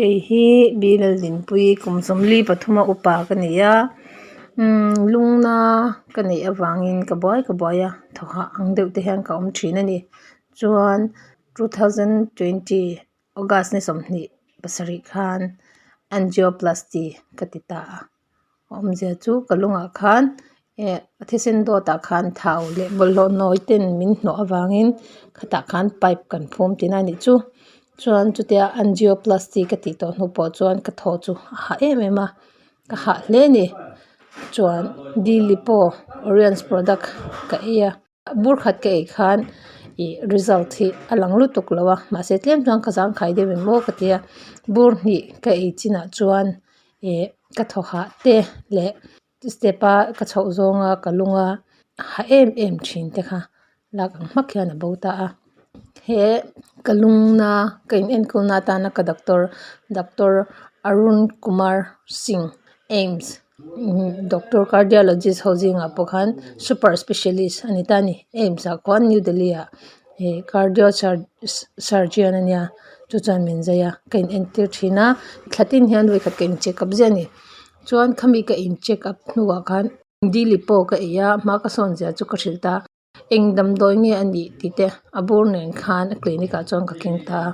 Kei hi Bilal Dinpui kum 43 a upa ka ni a, umm lungna ka neih avangin ka buai ka buai a, thawhah ang deuh te hian ka awm thin a ni. Chuan 2020 August ni 27 khan angioplasty ka ti ta a. Awmzia chu ka lungah khan eh a thisen dawtah khan thau leh bawlhhlawh nawi ten min hnawh avangin khatah khan pipe kan phum tihna a nih chu. Chuan chutia angioplasty ka tih tawh hnu pawh chuan ka thaw chu a hah em em a, ka hah hle a ni. Chuan Dilipo Oriens product ka ei a. Bur khat ka ei khan ih result hi a lang lutuk lo a mahse tlem chuan ka zangkhai deuh em aw ka ti a bur hnih ka ei chinah chuan ih ka thaw hah te leh step a ka chhoh zawnga ka lung a hah em em thin te kha lak ang hmak hian a bo ta a he ka lungna ka in enkawl na atana ka doctor doctor Arun Kumar Singh AIIMS. Doctor cardiologist ho zingah pawh khan super specialist a ni ta a ni AIIMS ah khuan New Delhi ah ih cardio surgeon a nia chu chuan min zai a ka in entir thin a thla tin hian vawikhat ka in check up ziah a ni chuan khami ka in check up hnuah khan dili pawh ka ei a hma ka sawn zia chu ka hrilh ta a. Eng damdawi nge a nih tih te a bur nen khan a clinic ah chuan ka keng ta a,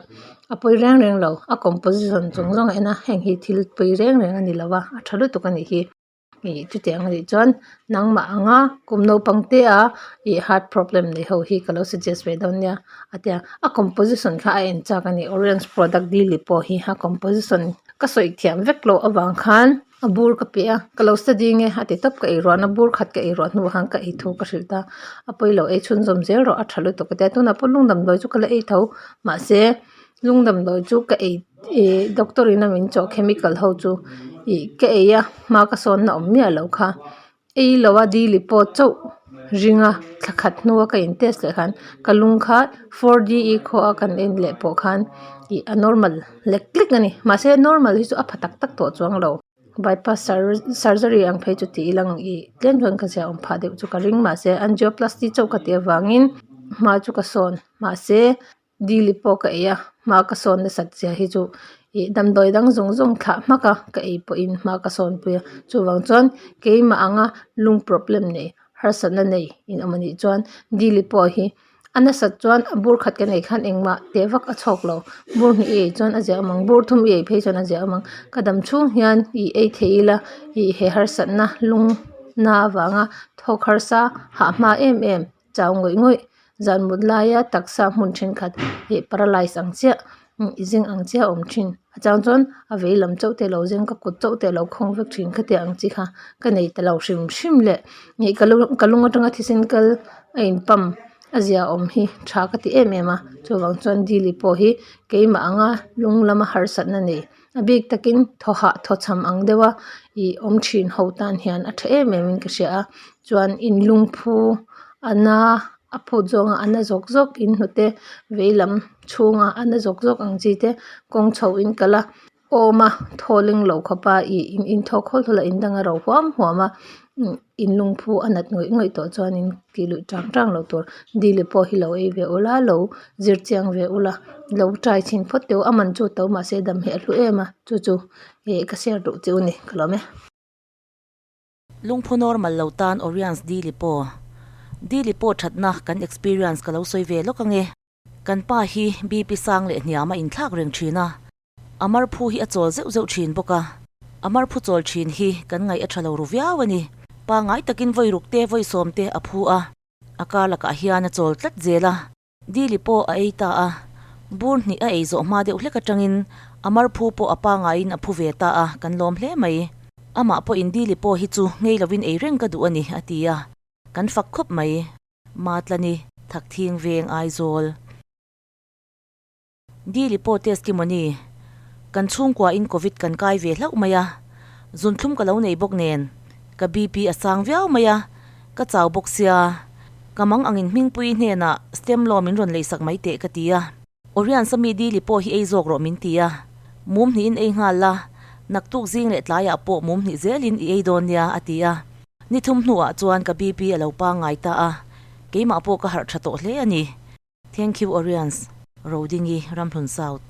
a pawi reng reng lo a composition zawng zawng a en a heng hi thil pawi reng reng a ni lo a a tha lutuk a nih hi ih chutiang a nih chuan nangmah anga kum naupang te a ih heart problem nei ho hi ka lo suggest ve dawn nia a tia a composition kha a en chak a ni orange product dili pawh hi a composition ka sawi thiam vek loh avang khan. A bur ka pe a ka lo study nge a ti tawp ka ei ruahna bur khat ka ei ruah hnuah khan ka ei thu ka hrilh ta a pawi lo ei chhunzawm zel rawh a tha lutuk a tia tunah pawh lung damdawi chu ka la ei tho mahse lung damdawi chu ka ei ih doctor in a min chawh chemical ho chu ih ka ei a hma ka sawn na awm miah loh kha ei lo a dili pawh chauh ring a thla khat hnua ka in test leh khan ka lung kha 4D echo a kan en leh pawh khan ih a normal lek lek a ni mahse normal hi chu a pha tak tak tawh chuang lo bypass surgery ang phei chu tih ilang ih tlem chuan ka zia awm phah deuh chu ka ring mahse angioplasty chauh ka tih avangin hma chu ka sawn mahse. Dili pawh ka ei a hma ka sawn nasat zia hi chu ih damdawi dang zawng zawng thlah hmak a ka ei pawhin hma ka sawn pui a chuvang chuan keimah anga lung problem nei harsatna nei in awm anih chuan dili pawh hi a nasat chuan a bur khat kan ei khan engmah teh vak a chhawk lo bur hnih i ei chuan a ziah awm ang bur thum i ei phei chuan a ziah awm ang ka dam chhung hian ih ei thei ila ih he harsatna lung na avanga thawk harsa hah hma em em. Chau ngawih ngawih, zan mut laia taksa hmun thenkhat ih paralyze ang chiah ih zing ang chiah a awm thin. A chang chuan a vei lam chauh te alo zeng ka kut chauh te alo khawng vek thin khatiang ang chi kha ka nei ta lo hrim hrim leh ih ka lung ka lung atanga thisen kal a in pump a zia awm hi tha ka ti em em a chuvang chuan dili pawh hi keimah anga lung lama harsatna nei a bik takin thaw hah thaw chham ang deuha ih awm thin ho tan hian a tha em em in ka hria a chuan in lungphu a na a phut zawnga a na zawk zawk in hnute vei lam chhunga a na zawk zawk ang chi te kawng chho in kal a awm a thaw leng lo khawp a ih in in thawk hawlh hawlh a in dang a ro huam huam a in lungphu a nat ngawih ngawih tawh chuanin tih luih tang tang loh tur dili pawh hi lo ei ve ula lo zir chiang ve ula lo try chhin phawt teh u a man chu to mahse dam hi a hlu em a chu chu ih ka share duh chiu a ni ka lawm e. Lungphu normal lo tan Oriens dili pawh dili pawh thatna kan experience ka lo sawi ve lawk ange. Kan pa hi BP sang leh hniam a inthlak reng thin a, a marphu hi a chawl zeuh zeuh thin bawk a, a marphu chawl thin hi kan ngaih a tha lo ru viau a ni. Pangngai takin vawi ruk te vawi sawm te a phu a, a kar lakah hian a chawl tlat zel a. Dili pawh a ei ta a, bur hnih a ei zawh hma deuh hlek atangin a marphu pawh a pangaiin a phu ve ta a, kan lawm hle mai. Amah pawhin Dili pawh hi chu ngei lovin ei reng ka duh a ni, a ti a, kan fak khawp mai. Matlani, Thakthing Veng, Aizawl. Dili pawh testimony, Kan chhungkuain Covid kan kai ve hlauh mai a, zunthlum ka lo nei bawk nen, ka BP a sang viau mai a, ka chau bawk sia, ka mang angin Hmingpui hnenah stem law min rawn leisak mai teh ka ti a. Orian Sami Dili pawh hi ei zawk rawh min ti a, mum hnihin ei nghal la, naktuk zing leh tlaiah pawh mum hnih zelin i ei dawn nia a ti a. Ni thum hnuah chuan ka BP a lo pangngai ta a, keimah pawh ka harh tha tawh hle a ni. Thank you Orians, Rodingi, Ramhlun South.